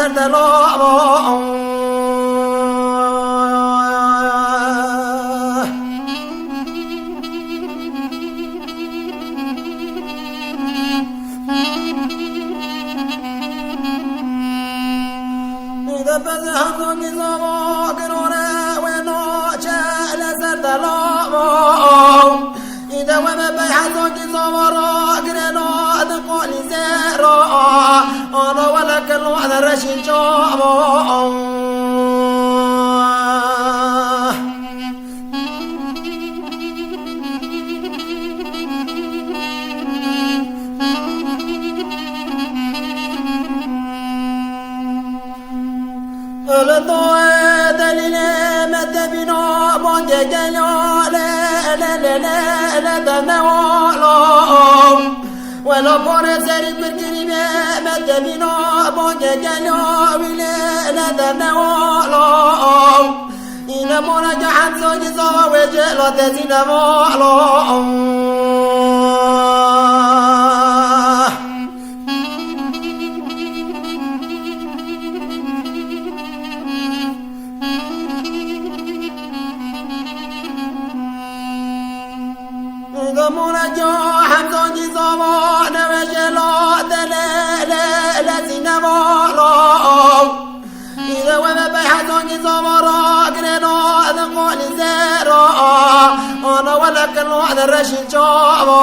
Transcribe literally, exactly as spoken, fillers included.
Delava. Îde pez hezon gizava girore wê naçe le ser delava. Îde we me pey hezon gizava ra gireno di qolî zêra. Ana wele kelo de reşî çava. Li doyê delîlê me tebîno bangê gelo lê lê lê lê lê de newalo. Wela porê serî pirkirî me me tebîno bangê gelo wî lê lê de newalo. Îne mona ke hemzogî zava wê cêla tezî nevalo. Îde mona ke hemzogî zava newê cêla te lê lê lê zî nevalo. Îde we me pey hezon gizava ra gireno di qolî zêra. Ana wele kelo de reşî çava.